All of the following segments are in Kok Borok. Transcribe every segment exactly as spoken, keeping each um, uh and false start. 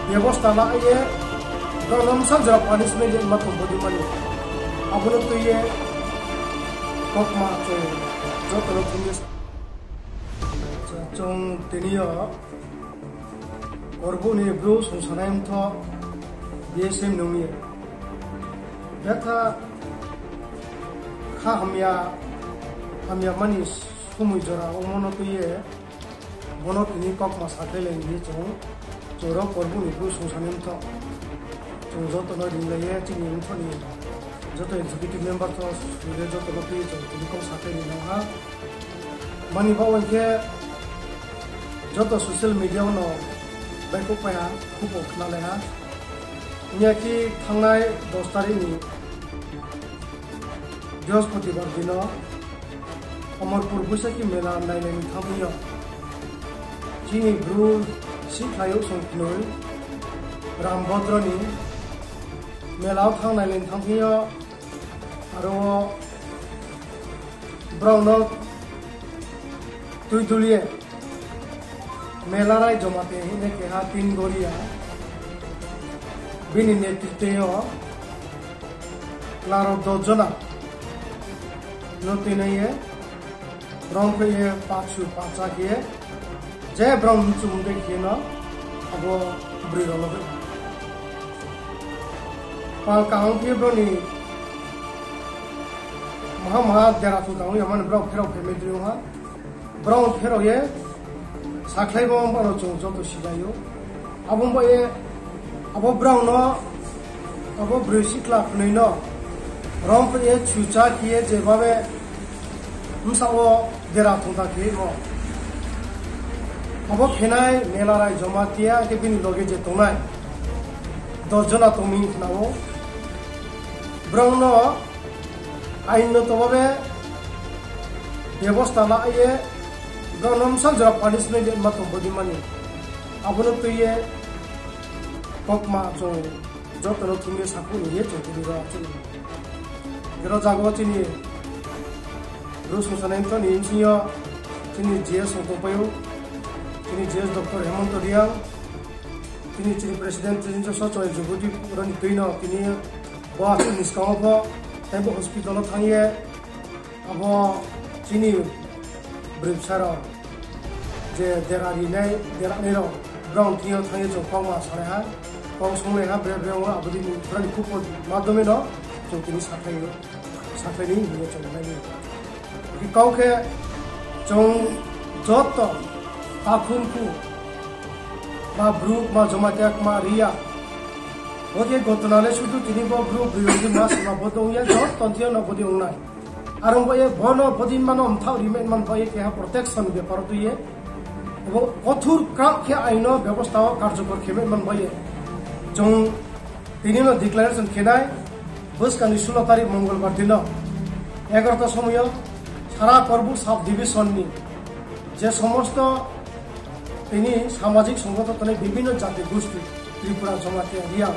Bebosta la ye, borok no msal jora punishment ma tong bodi mani. Abono twi ye, kokma chwng joto no thumwi sa. Chwng tini yo, Korbuni bru songsanai mtho B S M nungwi. Betha kha hamya, hamya mani sumui jora omono twi ye, bono tini kokma saklai lai di chwng, chwng rok Korbuni bru songsanai mtho. Chwng joto no ring lai ye, chini mtho ni joto executive member tho, joto no twi ye chwng tini kok saklai ni nang ha. Mani bagwi khe joto social media-o no baikuk paiha, khupok khna laiha. Wngya khe thangnai dos tarikni Brihospatibar dino Amarpur Boishakhi mela nailaini thangphio. Chini bru sikhlaio songkhnwi Rambhadrani mela-o thang nailaini thangphio. Aro borokno twi doliye Melarai Jomati hwnwi keha tin goria, bini netriteo klaro dos jona no twinaiye. Rong khe ye pachu pacha khe je borok muchung de khe no abo bwrwi rok no khe. Pal kaham khe borok ni maha maha dera thung tang ya mani borok pherok phe medri ha. Borok pherok ye saklai bo borok chung joto sijaio. Abo wngbaye abo borokno, abo bwrwi sikla khwnwino romphriye chucha khiye jebabe bwsao dera thungta khiyimo. Abo khenai Melarai Jamatia khe bini loge je tongnai dos jona tongming khnao. Borokno ain no tobabe bebosta la ye, borokno msal jora punishment ma tong bodi mani. Abono twi ye kokma chwng jotono thumwi sakhuk ni ye chwng tini rw achuk. Jero jago chini Bru Songsanai Mtho ni bisingo chini G S rok tongpaio, chini G S Doctor Hemanta Reang, chini, chini President, chini Joshua Choi Jogoti roni twino tini bo achuk ni swkango pho tei bo hospital o thangye. Abo chini bwrwi bwsarok je dera rinai, dera nairok, borok thwio thangwi chwng kokma salaiha, kok songlaiha, bre bre wngo, aboni borokni khuk madhyome no chwng tini saklaio, saklaini hinwi chwng nai. Tei kok khe chwng joto takhuk khu ma Bru, ma Jamatia, ma Riya, bo khe gotona le sudu tini bo Bru bwrwi ma sima bo tongya, joto thwio no bodi wngnai. Aro wngbaye bono bodin mano mthak rimit man baye keha protection bepar tuye. Abo kothur krak khe aino bebosta o karjokor khemit man baye. Chwng tini no declaration khenai bwskangni sulo tarik Mongolbar dino egarota somoyo sara Korbuk sub division ni je somosto tini samajik songgothon tongnai bibhinno jati gosti, Tripura, Jamatia, Reang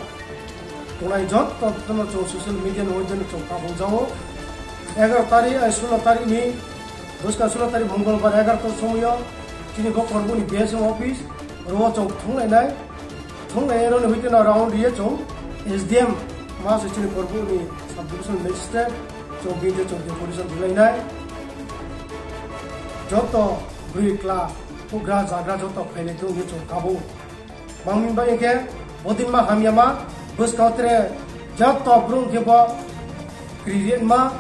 tongnai jotto no chwng social media ni hoiteno chwng kabung jago. Egarota tarik, ai, sulo tarik ni, bwskang sulo tarik Mongolbar egarota somoyo chini bo Korbuk ni B S M office oro chwng thunglainai. Thunglai roni hoiteno round riye chwng S D M ma se chini Korbuk ni sub division magistrate chwng bini chwng deputation rilainai. Joto bwrwi kla, hugra jagra joto phainai tong hinwi chwng kabo. Mangni bagwi khe bodin ma hamya ma bwskang tere joto brum khe bo kri ri ma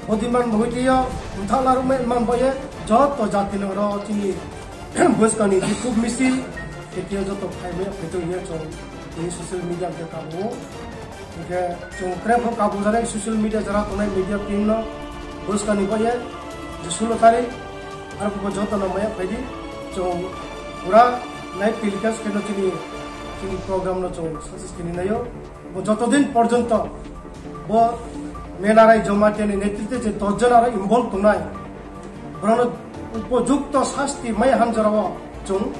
bodin man bagwi twiyo mthak larwk mai man baye joto jati no oro chini bwskang ni bikhuk misil khe twiyo joto phaimaya phaitong hinwi chwng tini social media khe kabo. Hingkhe chwng tere bo kabul jani social media jora tongnai media team no bwskang ni baye je sulo tarik aro bo joto no maya phaidi chwng pura nai telecast khe no chini, chini program no chwng success khe ni naio. Bo joto din porjonto bo Melarai Jamatia ni netritwe je dos jon aro involve tongnai borokno upojukto sasti maya hamjora o chwng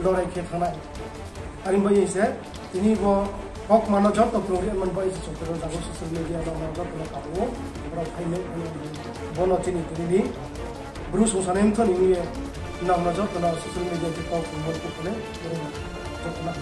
lorai khe thangnai. Ani bagwi se tini bo kok mano joto program man bai se chotro jago social media no no joto no kabo borok phainai bono chini tini ni Bru Songsanai Mtho ni nokno joto no social media te kok mano kok ne joto na.